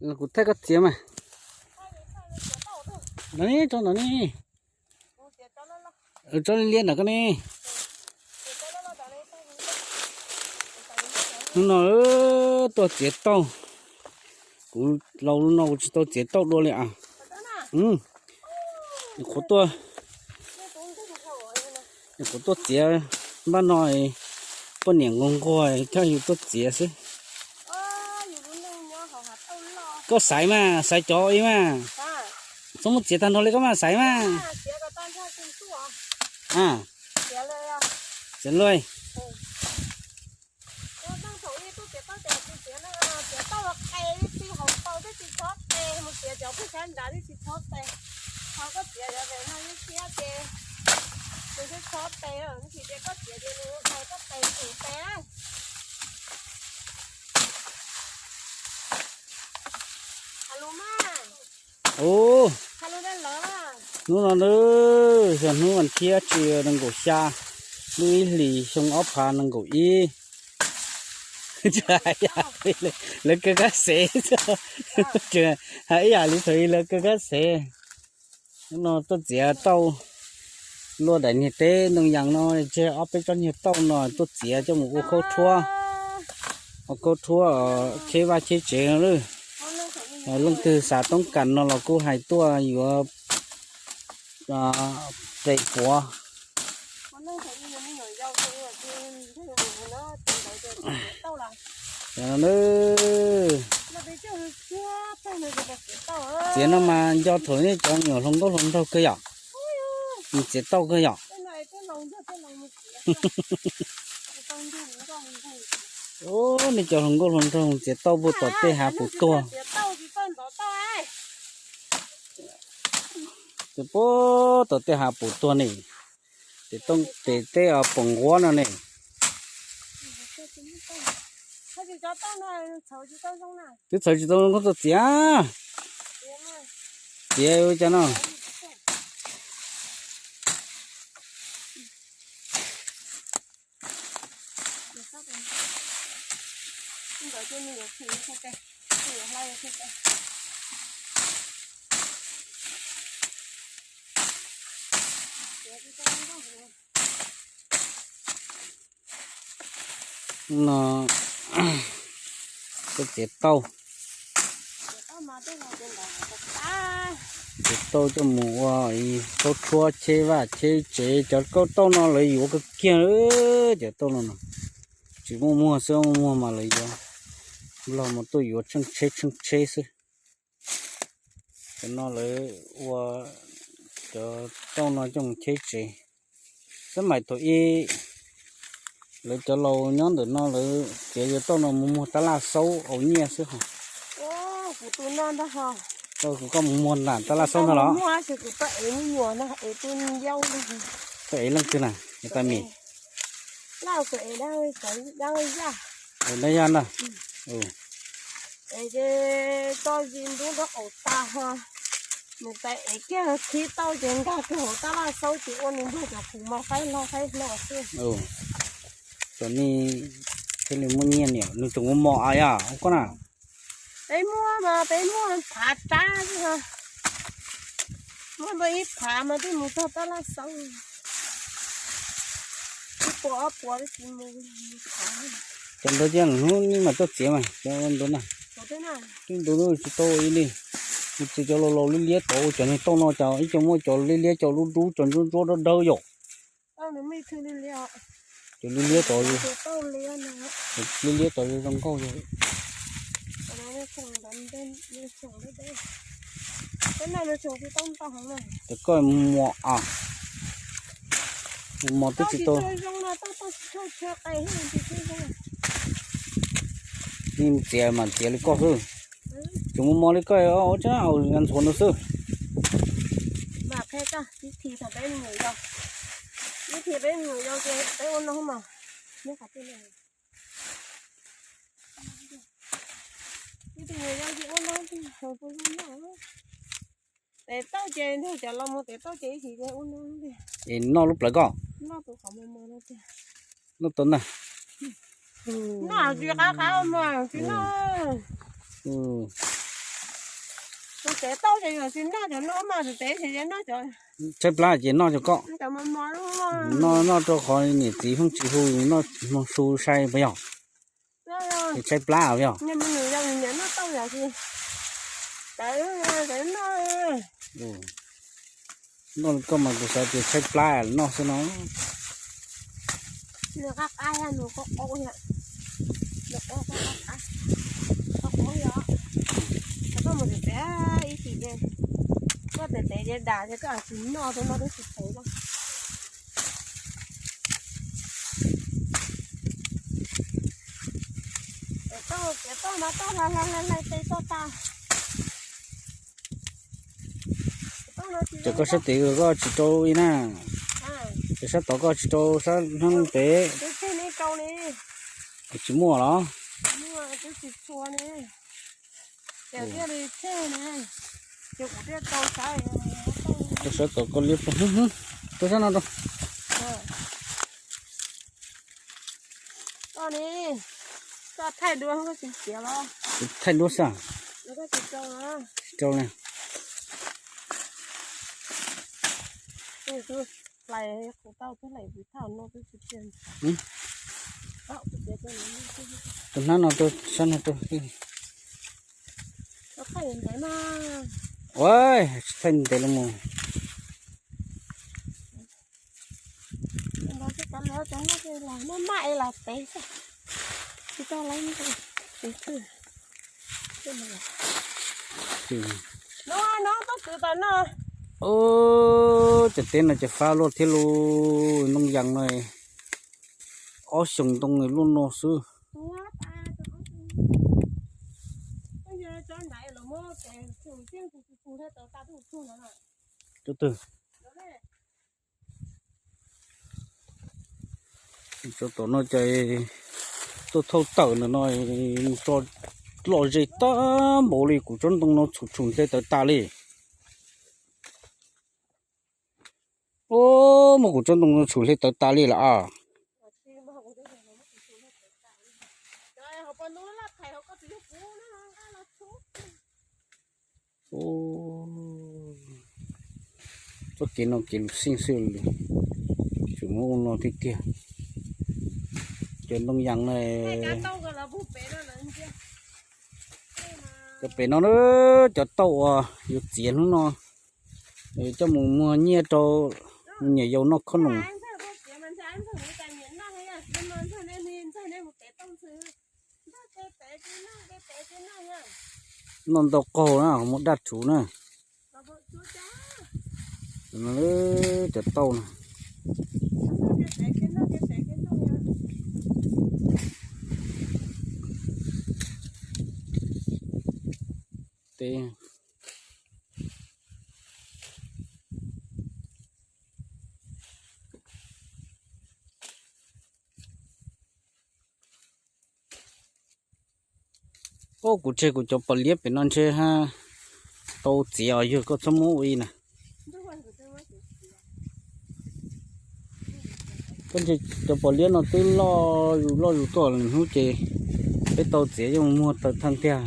Los kuv thaij koj txiav mas. No ne, tso no ne. Tso liab liab ntawm koj ne. Hnub no tuaj txiav tauj. Kuv laus no kuv tsis tau txiav tauj dua li as. Qhuav tuaj, qhuav tuaj txiav npaj no, poj niam nquag nquag coj yus tuaj txiav xwb. Koj xaiv mas, xaiv cov ib mas. Txhob muab txiav tag nrho li koj mas, xaiv mas. Txiav luaj. Ub, hnub no xyoo hnub vas thiab tsis nees nkaum xya, lub ib hlis xyoo ob phav nees nkaum ib. Lawv kawg kab xev, hais ib yam li thaum ub lawv kawg kab xev. Hnub no tuaj txiav tauj, luaj daim niag teb ntoo yas no, tseg ob peb tsob niag tauj no tuaj txiav coj mus ua khaub rhuab, ua khaub rhuab cheb vaj cheb tsev no lawm. Leej twg xav toob kas no los kuj hais tuaj yuav pes puav. Txiav no mas nco thaum nej cov me nyuam hluas nkauj hluas nraug kawg yom. Mus txiav tauj kawg yom. Nej cov hluas nkauj hluas nraug mus txiav tauj puag tom tej hav puv tuag. Txiav puag tom tej hav puv tuag ne. Tes tooj tes teb poom nquab no ne. Twb txhawv tsis tau zoo koj tuaj txiav. Txiav ua cas no. No, koj txiav tauj, txiav tauj coj mus ua khaub rhuab cheb vaj cheb tsev. Cov koj tauj no lawv yuav kawg kiag, cov tauj no no tsis muaj muag xwb, muaj muag mas lawv yuav, los mas tuaj yuav tsheej tsheb tsheej tsheb xwb. Cov no lawv ua cov tauj no coj mus cheb tsev. Xab maim thaum ub lawv cov laus nyob ntawm no lawv txiav yuav tauj no mus muag tab laj xaub aus nyiaj xwb hos. Kuv koj mus muag nram tab laj xaub ntag los? Koj ev leej twg na, ev tais mis? Dab yaj na. Tso zis ntub nrog qaum tas ho, nws tais ev kiag khib tauj ces nkag kiag hauv tab laj xaub ces ua nws npog cov kuv mas faib hlo faib hlo xwb. Cov nej thiaj li muaj nyiaj niam, nws tseem ua mos as yom koj na. Peb muaj mas peb muaj phav rab xwb ho, muaj ntau ib phav mas twb mus txog tab laj xaub. Ib puas ob puas twb tsis mus. Cov ntawd cia hnub nej mam tuaj txiav mas cov ntawd na. Twb ntawd tsis tau ib li. Kuv txiav cov laus laus liab liab tod, cov niag tauj no cas ib co muaj cov liab liab, cov dub dub, cov ntsuab ntsuab dawb dawb yom. Cov liab liab tod, liab liab tod zoo nkauj. Ces koj muaj mos, mus mos twb tsis tau. Nej txiav mas txiav li koj xwb. Tseem mus mos li koj, ua tsaab ntxhuav ntawd xwb. Tes tauj ces nrog cov laus mus tes tauj ces ib sim ua no. Es noj lub plawv koj? Noj tau na. Noj tsis qab qab mas tsis noj. Tus tev tauj ces yuav tsis noj cov no mas, tus tev ces noj cov, tshaib plab ces noj cov koj, cov mos mos, noj noj rau qhov niam txiv pheej tsis hu, noj hmo su sai puas yog? Ces tshaib plab yog? Noj tauj yam tsis, tawv, tawv noj. Noj koj mas kuv xav tias tshaib plab noj xwb no. Nws qab qab, nws qab qab, nws qab qab, qab qab yog. Koj mus tev tev ib chim ces, koj tev tev ces dam ces koj tsis noj, tus no twb tsis tev koj. Ces toj no toj hlais hlais hlais tes toj tas. Ces koj sab tid koj tsis rau ib na, ces sab tod koj tsis rau sab hnab pem. Tsis muaj los? Rau sab tod koj liab ploog, rau sab no rau. Kuv thaij duab xwb. Rau na. Tus hnab no rau sab no rau. Ua, tsis thaij ntev los mus. Cov teb no ces fab luaj thiab lauj, ntoo yas no ob xyoos ntoo luaj no xwb. Cov twg? Cov tom no ces tuaj thauj tawm ntawm no mus tso loj ze tag npaum li, kuv tsob ntoo no txhum tshum hle tawv tas li. Ub, muab kuv tsob ntoo no tshum hle tawv tas li lawm as. Txoj kev no kev lus xij xwb li, tseem muab ua no tiag tiag. Cov ntoo yas no, cov pem no na, cov tauj uas yuav txiav hnub no, coj mus muag nyiaj rau me nyuam yaus noj khob noom. Noj ntau qaug na, muaj daj rhuv na. Cov tauj na. Teb. Ub, kuv tseg kuv cov pos liab pem no ntshe tau txiav os, yog koj txhob muab ua ib na. Koj ntshe cov pos liab no twb loj zus loj zus tuaj lwm hnub ces peb tau txiav coj mus muag tawm thaj tiag.